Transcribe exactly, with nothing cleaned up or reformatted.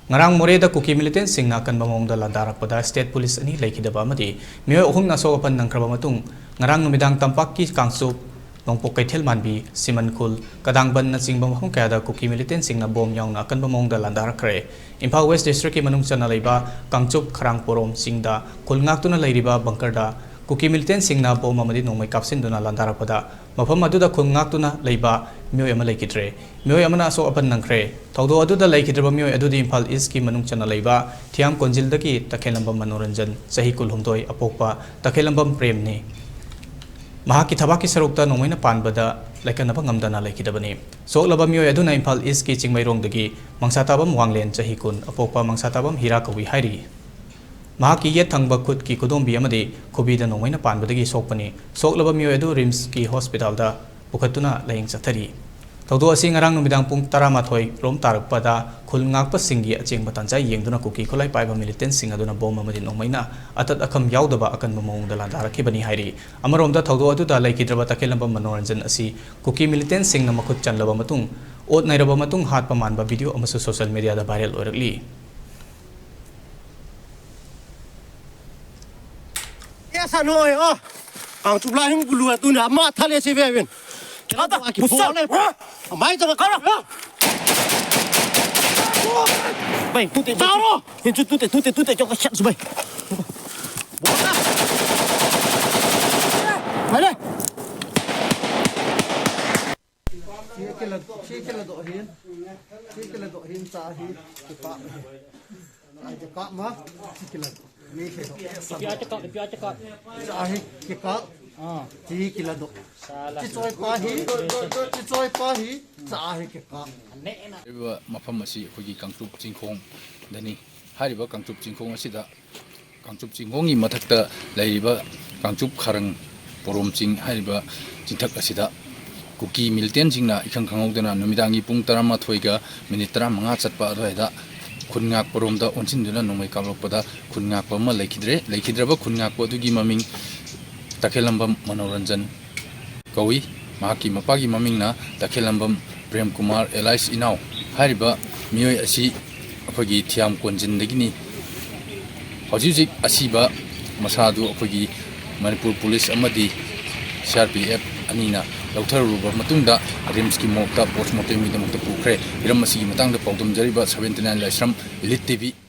ꯉꯔꯥꯡ ꯃꯣꯔꯦꯗ ꯀꯨꯀꯤ ꯃꯤꯂꯤꯇꯦꯟꯁꯤꯡꯅ ꯑꯀꯟꯕ ꯃꯑꯣꯡꯗ ꯂꯥꯟꯗꯥꯔꯛꯄꯗ ꯁ꯭ꯇꯦꯠ ꯄꯨꯂꯤꯁ ꯑꯅꯤ ꯂꯩꯈꯤꯗꯕ ꯑꯃꯗꯤ ꯃꯤꯑꯣꯏ ꯑꯍꯨꯝꯅ ꯑꯁꯣꯛ ꯑꯄꯟ ꯅꯪꯈ꯭ꯔꯕ ꯃꯇꯨꯡ, ꯉꯔꯥꯡ ꯅꯨꯃꯤꯗꯥꯡ ꯇꯝꯄꯥꯛꯀꯤ ꯀꯥꯡꯆꯨꯞ ꯅꯣꯡꯄꯣꯛ ꯀꯩꯊꯦꯜ ꯃꯥꯟꯕꯤ, ꯁꯤꯃꯟꯈꯨꯜ, ꯀꯗꯥꯡꯕꯟꯅꯆꯤꯡꯕ ꯃꯐꯝ ꯀꯌꯥꯗ ꯀꯨꯀꯤ ꯃꯤꯂꯤꯇꯦꯟꯁꯤꯡꯅ ꯕꯣꯝ ꯌꯥꯎꯅ ꯑꯀꯟꯕ ꯃꯑꯣꯡꯗ ꯂꯥꯟꯗꯥꯔꯛꯈ꯭ꯔꯦ꯫ ꯏꯝꯐꯥꯜ ꯋꯦꯁ ꯗꯤꯁꯇ꯭ꯔꯤꯛꯀꯤ ꯃꯅꯨꯡ ꯆꯟꯅ ꯂꯩꯕ ꯀꯥꯡꯆꯨꯞ ꯈꯔꯥꯡ ꯄꯣꯔꯣꯝ ꯆꯤꯡꯗ ꯈꯨꯜ ꯉꯥꯛꯇꯨꯅ ꯂꯩꯔꯤꯕ ꯕꯪꯀꯔꯗ ꯀꯨꯀꯤ ꯃꯤꯂꯤꯇꯦꯟꯁꯤꯡꯅ ꯕꯣꯝ ꯑꯃꯗꯤ ꯅꯣꯡꯃꯩ ꯀꯥꯞꯁꯤꯟꯗꯨꯅ ꯂꯥꯟꯗꯥꯔꯛꯄꯗ ꯃꯐꯝ ꯑꯗꯨꯗ ꯈꯨꯜ ꯉꯥꯛꯇꯨꯅ ꯂꯩꯕ ꯃꯤꯑꯣꯏ ꯑꯃ ꯂꯩꯈꯤꯗ꯭ꯔꯦ꯫ ꯃꯤꯑꯣꯏ ꯑꯃꯅ ꯑꯁꯣꯛ ꯑꯄꯟ ꯅꯪꯈ꯭ꯔꯦ꯫ ꯊꯧꯗꯣꯛ ꯑꯗꯨꯗ ꯂꯩꯈꯤꯗ꯭ꯔꯕ ꯃꯤꯑꯣꯏ ꯑꯗꯨꯗꯤ ꯏꯝꯐꯥꯜ ꯏꯁꯀꯤ ꯃꯅꯨꯡ ꯆꯟꯅ ꯂꯩꯕ ꯊꯤꯌꯥꯝ ꯀꯣꯟꯖꯤꯜꯗꯒꯤ ꯇꯈꯦꯜꯂꯝꯕꯝ ꯃꯅꯣꯔꯟꯖꯟ, ꯆꯍꯤ ꯀꯨꯟꯍꯨꯝꯗꯣꯏ, ꯑꯄꯣꯛꯄ ꯇꯈꯦꯜꯂꯝꯕꯝ ꯄ꯭ꯔꯦꯝꯅꯤ꯫ ꯃꯍꯥꯛꯀꯤ ꯊꯕꯥꯛꯀꯤ ꯁꯔꯨꯛꯇ ꯅꯣꯡꯃꯩꯅ ꯄꯥꯟꯕꯗ ꯂꯥꯏꯀꯠꯅꯕ ꯉꯝꯗꯅ ꯂꯩꯈꯤꯗꯕꯅꯤ꯫ ꯁꯣꯛꯂꯕ ꯃꯤꯑꯣꯏ ꯑꯗꯨꯅ ꯏꯝꯐꯥꯜ ꯏꯁꯀꯤ ꯆꯤꯡꯃꯩꯔꯣꯡꯗꯒꯤ ꯃꯪꯁꯥꯇꯥꯕꯝ ꯋꯥꯡꯂꯦꯟ, ꯆꯍꯤ ꯀꯨꯟ, ꯑꯄꯣꯛꯄ ꯃꯪꯁꯥꯇꯥꯕꯝ ꯍꯤꯔꯥ ꯀꯧꯏ ꯍꯥꯏꯔꯤ꯫ ꯃꯍꯥꯛꯀꯤ ꯌꯦꯠ ꯊꯪꯕ ꯈꯨꯠꯀꯤ ꯈꯨꯗꯣꯝꯕꯤ ꯑꯃꯗꯤ ꯈꯨꯕꯤꯗ ꯅꯣꯡꯃꯩꯅ ꯄꯥꯟꯕꯗꯒꯤ ꯁꯣꯛꯄꯅꯤ꯫ ꯁꯣꯛꯂꯕ ꯃꯤꯑꯣꯏ ꯑꯗꯨ ꯔꯤꯝꯁꯀꯤ ꯍꯣꯁꯄꯤꯇꯥꯜꯗ ꯄꯨꯈꯠꯇꯨꯅ ꯂꯥꯌꯦꯡ ꯆꯠꯊꯔꯤ꯫ ꯊꯧꯗꯣꯛ ꯑꯁꯤ ꯉꯔꯥꯡ ꯅꯨꯃꯤꯗꯥꯡ ꯄꯨꯡ ꯇꯔꯥꯃꯥꯊꯣꯏ ꯔꯣꯝ ꯇꯥꯔꯛꯄꯗ ꯈꯨꯜ ꯉꯥꯛꯄꯁꯤꯡꯒꯤ ꯑꯆꯦꯡꯕ ꯇꯥꯟꯖꯥ ꯌꯦꯡꯗꯨꯅ ꯀꯨꯀꯤ ꯈꯨꯠꯂꯥꯏ ꯄꯥꯏꯕ ꯃꯤꯂꯤꯇꯦꯟꯁꯤꯡ ꯑꯗꯨꯅ ꯕꯣꯝ ꯑꯃꯗꯤ ꯅꯣꯡꯃꯩꯅ ꯑꯇꯠ ꯑꯈꯝ ꯌꯥꯎꯗꯕ ꯑꯀꯟꯕ ꯃꯑꯣꯡꯗ ꯂꯥꯟꯗꯥꯔꯛꯈꯤꯕꯅꯤ ꯍꯥꯏꯔꯤ꯫ ꯑꯃꯔꯣꯝꯗ ꯊꯧꯗꯣꯛ ꯑꯗꯨꯗ ꯂꯩꯈꯤꯗ꯭ꯔꯕ ꯇꯈꯦꯜꯂꯝꯕꯝ ꯃꯅꯣꯔꯟꯖꯟ ꯑꯁꯤ ꯀꯨꯀꯤ ꯃꯤꯂꯤꯇꯦꯟꯁꯤꯡꯅ ꯃꯈꯨꯠ ꯆꯜꯂꯕ ꯃꯇꯨꯡ, ꯑꯣꯠ ꯅꯩꯔꯕ ꯃꯇꯨꯡ ꯍꯥꯠꯄ ꯃꯥꯟꯕ ꯚꯤꯗꯤꯑꯣ ꯑꯃꯁꯨ ꯁꯣꯁꯤꯌꯦꯜ ꯃꯤꯗꯤꯌꯥꯗ ꯚꯥꯏꯔꯦꯜ ꯑꯣꯏꯔꯛꯂꯤ꯫ Esa no, eh, oh. Ang chubla hing bulu atu na ma thale si ve vin. Kala ta, ki bol le. Mai ta kara. Bai, tu te. Taro. Hin tu te, tu te, tu te, chok shak su bai. Bai le. Chi kila, chi kila do hin. Chi kila do hin sa hi. Ki pa. Ai, ki kap ma, chi kila. Ni kila. Pia cha kap, pia cha kap. Cha hi ki kap. Ah. Chi kila do. Sala. Chi choi pa hi, chi choi pa hi, cha hi ki kap. ꯍꯥꯏꯔꯤꯕ ꯃꯐꯝ ꯑꯁꯤ ꯑꯩꯈꯣꯏꯒꯤ ꯀꯥꯡꯆꯨꯞ ꯆꯤꯡꯈꯣꯡꯗꯅꯤ꯫ ꯍꯥꯏꯔꯤꯕ ꯀꯥꯡꯆꯨꯞ ꯆꯤꯡꯈꯣꯡ ꯑꯁꯤꯗ, ꯀꯥꯡꯆꯨꯞ ꯆꯤꯡꯈꯣꯡꯒꯤ ꯃꯊꯛꯇ ꯂꯩꯔꯤꯕ ꯀꯥꯡꯆꯨꯞ ꯈꯔꯪ ꯄꯣꯔꯣꯝ ꯆꯤꯡ ꯍꯥꯏꯔꯤꯕ ꯆꯤꯡꯊꯛ ꯑꯁꯤꯗ ꯀꯨꯀꯤ ꯃꯤꯂꯤꯇꯦꯟꯁꯤꯡꯅ ꯏꯈꯪ ꯈꯪꯍꯧꯗꯅ ꯅꯨꯃꯤꯗꯥꯡꯒꯤ ꯄꯨꯡ ꯇꯔꯥꯃꯥꯊꯣꯏꯒ ꯃꯤꯅꯤꯠ ꯇꯔꯥꯃꯉꯥ ꯆꯠꯄ ꯑꯗꯨꯋꯥꯏꯗ ꯈꯨꯟ ꯉꯥꯛꯄꯔꯣꯝꯗ ꯑꯣꯟꯁꯤꯟꯗꯨꯅ ꯅꯣꯡꯃꯩ ꯀꯥꯞꯂꯛꯄꯗ ꯈꯨꯟ ꯉꯥꯛꯄ ꯑꯃ ꯂꯩꯈꯤꯗ꯭ꯔꯦ꯫ ꯂꯩꯈꯤꯗ꯭ꯔꯕ ꯈꯨꯟ ꯉꯥꯛꯄ ꯑꯗꯨꯒꯤ ꯃꯃꯤꯡ ꯇꯈꯦꯜꯂꯝꯕꯝ ꯃꯅꯣꯔꯟꯖꯟ ꯀꯧꯏ꯫ ꯃꯍꯥꯛꯀꯤ ꯃꯄꯥꯒꯤ ꯃꯃꯤꯡꯅ ꯇꯈꯦꯜꯂꯝꯕꯝ ꯄ꯭ꯔꯦꯝ ꯀꯨꯃꯥꯔ ꯑꯦꯂꯥꯏꯁ ꯏꯅꯥꯎ꯫ ꯍꯥꯏꯔꯤꯕ ꯃꯤꯑꯣꯏ ꯑꯁꯤ ꯑꯩꯈꯣꯏꯒꯤ ꯊꯤꯌꯥꯝ ꯀꯣꯟꯖꯤꯟꯗꯒꯤꯅꯤ꯫ ꯍꯧꯖꯤꯛ ꯍꯧꯖꯤꯛ ꯑꯁꯤꯕ ꯃꯁꯥꯗꯨ ꯑꯩꯈꯣꯏꯒꯤ ꯃꯅꯤꯄꯨꯔ ꯄꯨꯂꯤꯁ ꯑꯃꯗꯤ ꯁꯤ ꯑꯥꯔ ꯄꯤ ꯑꯦꯐ ꯑꯅꯤꯅ ꯂꯧꯊꯔꯨꯔꯕ ꯃꯇꯨꯡꯗ ꯔꯤꯝꯁꯀꯤ ꯃꯣꯔꯒꯇ ꯄꯣꯁꯃꯣꯔꯇꯦꯝꯒꯤꯗꯃꯛꯇ ꯄꯨꯈ꯭ꯔꯦ꯫ ꯍꯤꯔꯝ ꯑꯁꯤꯒꯤ ꯃꯇꯥꯡꯗ ꯄꯥꯎꯗꯝꯖꯔꯤꯕ ꯁꯕꯦꯟꯇꯤ ꯅꯥꯏꯟ ꯂꯥꯏꯁ꯭ꯔꯝ, ꯏꯂꯤꯠ ꯇꯤ ꯚꯤ꯫